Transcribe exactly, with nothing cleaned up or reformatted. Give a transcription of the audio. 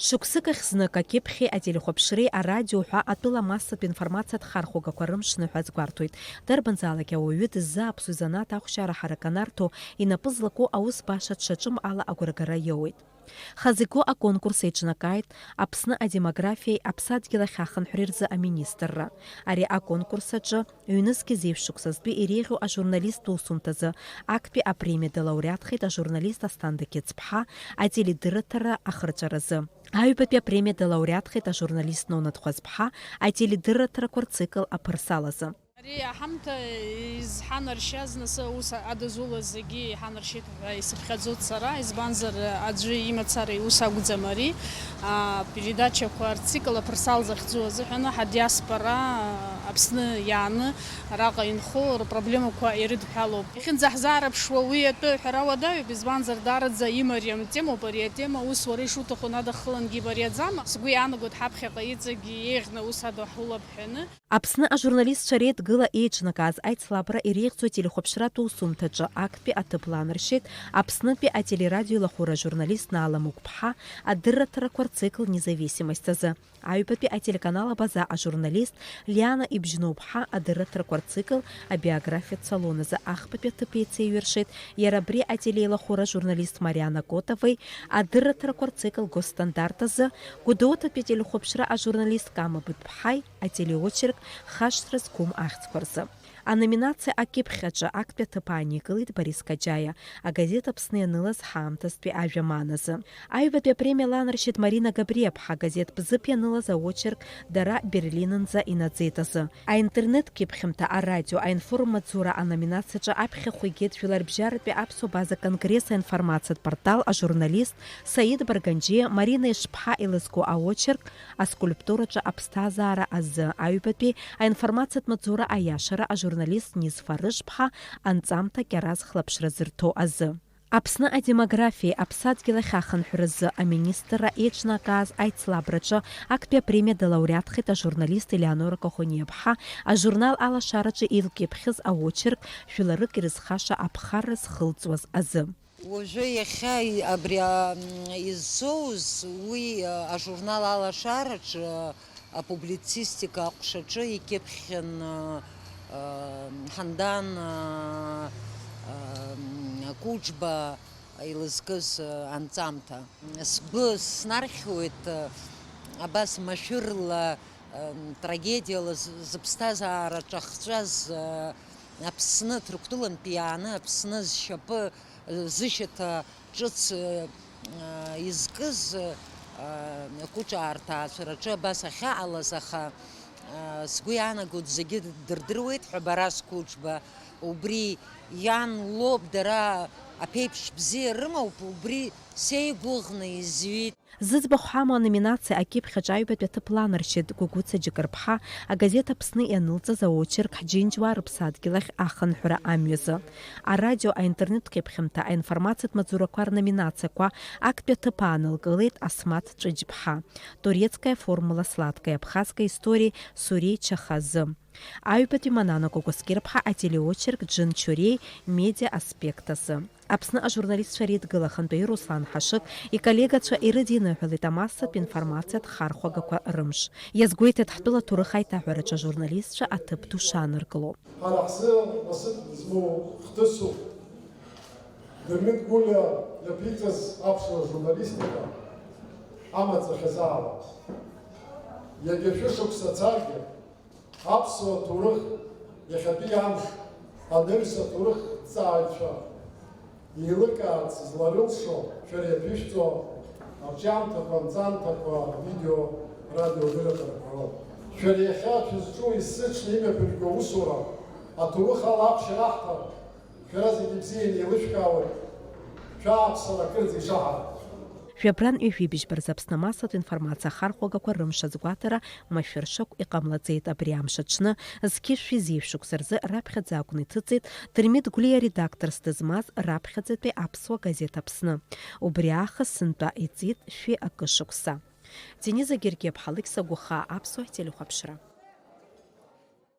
Шықәсык ахь знык акьыԥхьи ателехәаԥшреи арадио ҳәа атәыла массатә информациатә хархәагақәа рымшныҳәа азгәарҭоит. Дарбанзаалак ауаҩы дыззааԥсо изанааҭ ахәшьара ҳарак анарҭо, инапы злаку аус баша дшаҿым ала агәрагара иоуеит. Хазы игоу аконкурс еиҿнакааит Аԥсны адемографиеи аԥсадгьыл ахь ахынҳәреи рзы аминистрра. Ари аконкурс аҿы ҩнызқьи зеижә шықәсазтәи иреиӷьу ажурналисттә усумҭазы актәи апремиа далауреатхеит ажурналист Асҭанда Қьыцԥҳа ателедырраҭара ахырҵәаразы. Аҩбатәи апремиа далауреатхеит ажурналист Нона Ҭхәазԥҳа ателедырраҭарақәа рцикл аԥырсалазы. Ари аҳамҭа изҳанаршьаз, нас аус адызулаз зегьы иҳанаршьеит ҳәа исыԥхьаӡоит сара, избанзар, аӡәы имацара иус акәӡам ари. Апередачақәа рцикл аԥырсал захьӡу азыҳәан ҳадиаспора Аԥсны иааны араҟа инхо рпроблемақәа ирыдҳәалоуп. Иахьынӡаҳзаарыԥшуа уи атәы ҳәара уадаҩуп, избанзар, даараӡа имариам темоуп ари атема, ус уара ишуҭаху надаххылангьы имариаӡам. Сгәы иаанагоит ҳаԥхьаҟа иҵегь еиӷьны аус аду ҳулап ҳәаны. Аԥсны ажурналистцәа реидгыла еиҿнакааз аицлабра иреиӷьӡоу ателехәаԥшратә усумҭаҿы актәи аҭыԥ ланаршьеит Аԥснытәи ателерадио еилахәыра ажурналист Наала Мықәԥҳа адырраҭарақәа рцикл Независимость азы. Аҩбатәи ателеканал Абаза ажурналист Лиана Ибжьноуԥҳа адырраҭарақәа рцикл абиографиатә салон азы. Ахԥатәи аҭыԥ еицеиҩыршеит иара абри ателеилахәыра ажурналист Мариана Котовеи адырраҭарақәа рцикл Госстандарт азы, Гәдоуҭатәи ателехәаԥшра ажурналист Кама Быҭәԥҳаи ателеочерк Хашҭра зқәым ахьӡқәа рзы. Аноминациа акьыԥхь аҿы актәи аҭыԥ ааникылеит Борис Каҷаиа, агазеҭ Аԥсны ианылаз ҳаамҭазтәи ажәа Маназы. Аҩбатәи апремиа ланаршьеит Марина Габриаԥҳа, агазеҭ Бзыԥ ианылаз аочерк Дара Берлинынӡа инаӡеит азы. Аинтернет кьыԥхьымҭа, арадио, аинформ маҵзура аноминациаҿы аԥхьахә игеит Жәларбжьаратәи аԥсуа база конгресс аинформациатә портал ажурналист Саид Барганџьиа Марина Ешԥҳа илызку аочерк Аскульптураҿы аԥсҭазаара азы. Аҩбатәи аинформациатә маҵзура аиашара ажурналист Низ Фарышԥҳа анҵамҭа Кьараз хлаԥшра зырҭо азы. Аԥсны адемографиеи аԥсадгьыл ахь ахынҳәразы аминистрра еиҿнакааз аицлабраҿы актәи апремиа далауреатхеит ажурналист Елеонора Кахониаԥҳа ажурнал Алашараҿы илкьыԥхьыз аочерк Жәларык ирызхаша аԥхарра зхылҵуаз азы. Уажәы иахьа и-, абри, а, м, иззоуз уи, а, ажурнал Алашараҿы, а, апублицистика аҟәшаҿы икьыԥхьын, а, а, Ҳандан, а, а, м, Кәыџьба илызкыз, а, анҵамҭа. Сгәы снархьуеит, а, абас машәырла, а, трагедиала з-, зыԥсҭазаара ҿахҵәаз, а, Аԥсны Ҭырқәтәылантәи иааны Аԥсны зшьапы зышьаҭа ҿыц, э, э, изкыз, э, Кәыҿаа рҭаацәараҿы абас ахьаҟалаз, аха, э, сгәы иаанагоит, зегьы дырдыруеит ҳәа, Барас Кәыџьба, убри иан лоуп, дара аԥеиԥш бзиа рымоуп, убри сеигәыӷны изҩит. Зыӡбахә ҳамоу аноминациа акьыԥхь аҿы аҩбатәи аҭыԥ ланаршьеит Гәыгәыца Џьыкырԥҳа, агазеҭ Аԥсны ианылҵаз аочерк Ҳџьынџьуаа рыԥсадгьыл ахь ахынҳәра амҩазы. Арадио, аинтернет кьыԥхьымҭа, аинформациатә маҵзурақәа рноминациақәа актәи аҭыԥ аанылкылеит Асмаҭ Ҵәыџьԥҳа, Турецкая формула сладкой абхазской истории Сурей Чахазы. Аҩбатәи Манана Кәакәасқьырԥҳа ателеочерк Џьынџьуреи медиа аспект азы. Аԥсны ажурналистцәа реидгыла ахантәаҩы Руслан Ҳашыг иколлегацәа ирыдиныҳәалеит амассатә информациатә хархәагақәа рымш. Иазгәеиҭеит ҳтәыла аҭоурых аиҭаҳәараҿы ажурналистцәа аҭыԥ ду шааныркыло. Ҳара ҳзы насыԥ змоу хҭысуп Дырмит Гәлиа иаԥиҵаз аԥсуа журналистика амаҵ ахьазаауа. Иагьа шәышықәса царгьы, аԥсуа ҭоурых иахьатәи амш анаҩс аҭоурыхҭҵааҩцәа еилыркаарц зларылшо шәара иаԥышәҵо арҿиамҭақәа, анҵамҭақәа, авидео, радиодырраҭарақәа роуп. Шәара иахьа шәызҿу есыҽны имҩаԥырго аусура аҭоурых ала ахәшьара аҳҭап. Шәара зегьы бзианы еилышәкаауеит, шәааԥсара акырӡа ишаҳаҭ. Жәабран ҩажәи быжьба рзы Аԥсны амассатә информациа ахархәагақәа рымш азгәаҭара машәыршақә иҟамлаӡеит. Абри амш аҽны, зқьышәи зеижә шықәса рзы раԥхьаӡа акәны иҭыҵит Дырмит Гәлиа редакторс дызмаз раԥхьаӡатәи аԥсуа газеҭ Аԥсны. Убри аахыс сынтәа иҵит шәи акы шықәса. Дениза Гергиаԥҳа, Алықьса Гәахаа, Аԥсуа телехәаԥшра.